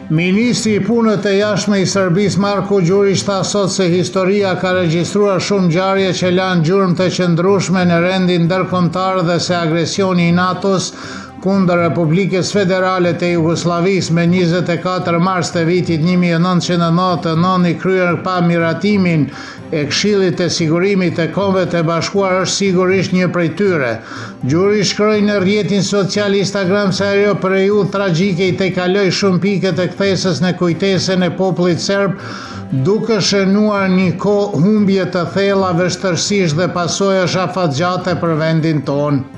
Ministri i Punëve të Jashtme i Serbisë Marko Gjuriq tha sot se historia ka regjistruar shumë ngjarje që lanë gjurmë të qëndrueshme në rendin ndërkombëtar dhe se agresioni i NATO-s kundër Republikës Federale të Jugosllavisë me 24 mars të vitit 1999 i kryer pa miratimin e Këshillit të Sigurimit të Kombeve të Bashkuara është sigurisht një prej tyre. Gjuriq shkroi në rrjetin social Instagram se ajo periudhë tragjike i tejkaloi shumë pikët e kthesës në kujtesën e popullit serb, duke shënuar një kohë humbje të thella vështirësish dhe pasojash afatgjate për vendin tonë.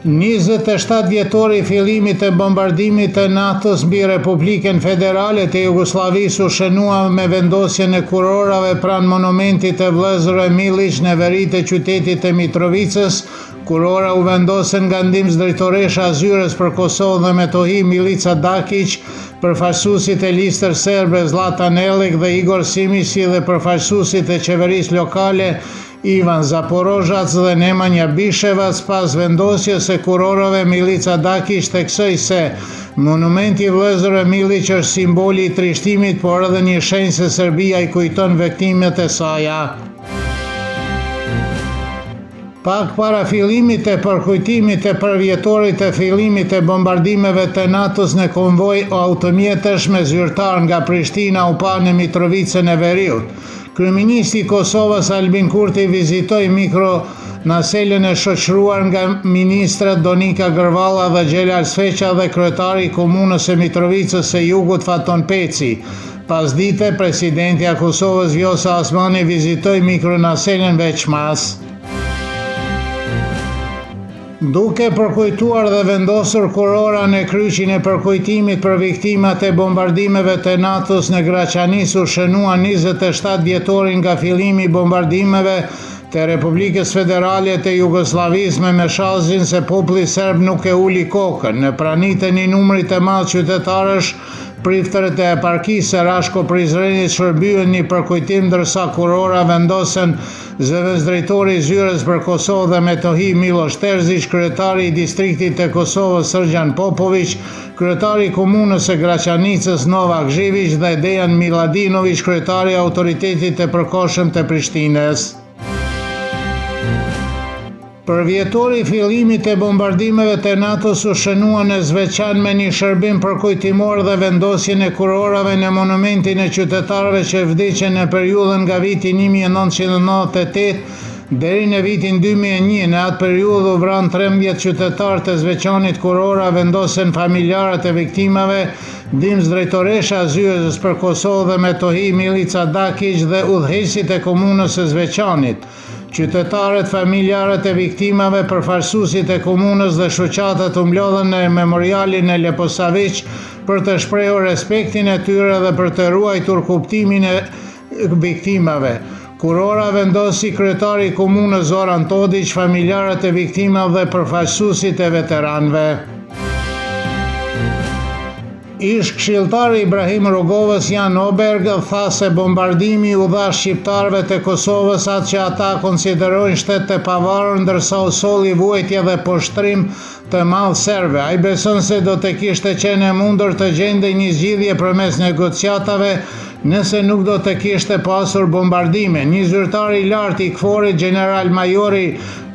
27 vjetori i fillimit të bombardimit të NATO-s mbi Republikën Federale të Jugosllavisë u shënua me vendosjen e kurorave pranë monumentit të vëllezërve Milliq në veri të qytetit të Mitrovicës. Kurora u vendosën nga ndihmësdrejtoresha e zyrës për Kosovë dhe Metohi Milica Dakiq, përfaqësuesit e Listës Serbe Zllatan Ellek dhe Igor Simiq si dhe përfaqësuesit e qeverisë lokale Ivan Zaporozhac dhe Nemanja Bishevac pas vendosjes së kurorave Milica Dakiq theksoi se monumenti i vëllezërve Milliq është simboli i trishtimit por edhe një shenjë se Serbia i kujton viktimat e saja. Pak para fillimit të përkujtimit të përvjetorit të fillimit të bombardimeve të NATO-s një konvoj automjetesh me zyrtarë nga Prishtina u pa në Mitrovicën e Veriut. Kryeministri i Kosovës, Albin Kurti vizitoi mikronaselën e shoqëruar nga ministrat Donika Gërvalla dhe Xhelal Sveçla dhe kryetari i Komunës së Mitrovicës së Jugut Faton Peci. Pasdite, presidentja e Kosovës Vjosa Osmani vizitoi mikronaselën veçmas. Duke përkujtuar dhe vendosur kurora në kryqin e përkujtimit për viktimat e bombardimeve të NATO-s në Graçanicë u shënua 27 vjetori nga fillimi i bombardimeve të Republikës Federale të Jugosllavisë me mesazhin se populli serb nuk e uli kokën. Në prani të një numri të madh qytetarësh, priftërit e eparkisë së Rashko Prizrenit shërbyen një përkujtim ndërsa kurora vendosën Zëvendësdrejtori i Zyrës për Kosovë dhe Metohi Millosh Terziq, kryetari i Distriktit të Kosovës Sërgjan Popoviq, kryetari i Komunës së Graçanicës Novak Zhiviq dhe Dejan Milladinoviq, kryetari i Autoritetit të Përkohshëm të Prishtinës. Përvjetori i fillimit të bombardimeve të NATO-s u shënua në Zveçan me një shërbim përkujtimor dhe vendosjen e kurorave në monumentin e qytetarëve që vdiqën në periudhën nga viti 1998 deri në vitin 2001. Në atë periudhë u vranë 13 qytetarë të Zveçanit kurora vendosën familjarët e viktimave, ndihmësdrejtoresha e Zyrës për Kosovë dhe Metohi Milica Dakiq dhe udhëheqësit e komunës së Zveçanit. Qytetarët, familjarët e viktimave, përfaqësuesit e komunës dhe shoqatat u mblodhën në memorialin në Leposaviq për të shprehur respektin e tyre dhe për të ruajtur kuptimin e viktimave. Kurora vendosi kryetari i komunës Zoran Todiq, familjarët e viktimave dhe përfaqësuesit e veteranëve. Ish-këshilltari i Ibrahim Rugovës, Jan Oberg, tha se bombardimi u dha shqiptarëve të Kosovës atë që ata konsiderojnë shtet të pavarur ndërsa u solli vuajtje dhe poshtërim të madh serbëve. Ai beson se do të kishte qenë e mundur të gjendej një zgjidhje përmes negociatave nëse nuk do të kishte pasur bombardime. Një zyrtar i lartë i KFOR-it, gjeneralmajori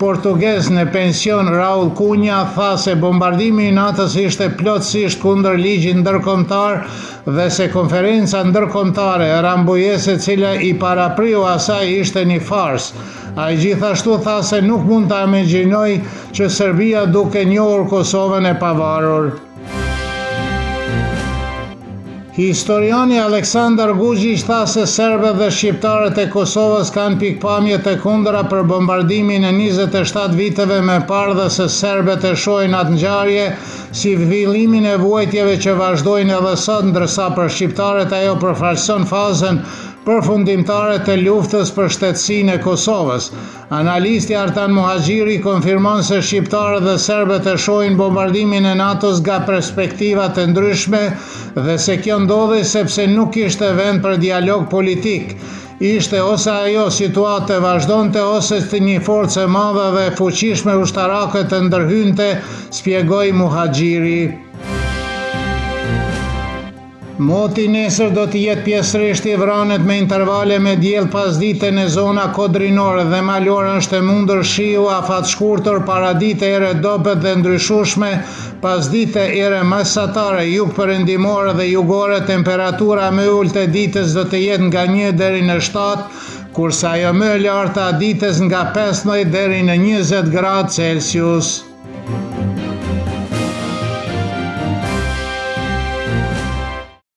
portugez në pension Raul Cunha tha se bombardimi i NATO-s ishte plotësisht kundër ligjit ndërkombëtar dhe se konferenca ndërkombëtare e Rambujesë e cila i parapriu asaj ishte një farsë. Ai gjithashtu tha se nuk mund ta imagjinojë që Serbia duke njohur Kosovën e pavarur. Historiani Aleksandar Guxhiq tha se serbët dhe shqiptarët e Kosovës kanë pikëpamje të kundra për bombardimin e 27 viteve më parë dhe se serbët e shohin atë ngjarje si fillimin e vuajtjeve që vazhdojnë edhe sot, ndërsa për shqiptarët ajo përfaqëson fazën përfundimtare të luftës për shtetësinë e Kosovës. Analisti Artan Muhaxhiri konfirmon se shqiptarët dhe serbët e shohin bombardimin e NATO-s nga perspektiva të ndryshme dhe se kjo ndodhi sepse nuk kishte vend për dialog politik. Ishte ose ajo situatë të vazhdonte ose të një forcë e madhe dhe e fuqishme ushtarake të ndërhynte, spjegoi Muhaxhiri. Moti nesër do të jetë pjesërisht i vranët me intervale me diell pasdite në zona kodrinore dhe malore është e mundur shiu afatshkurtër paradite erë e dobët dhe ndryshueshme pasdite erë mesatare jugperëndimore dhe jugore temperatura më e ulët e ditës do të jetë nga 1 deri në 7 kurse ajo më e larta e ditës nga 15 deri në 20 gradë Celsius.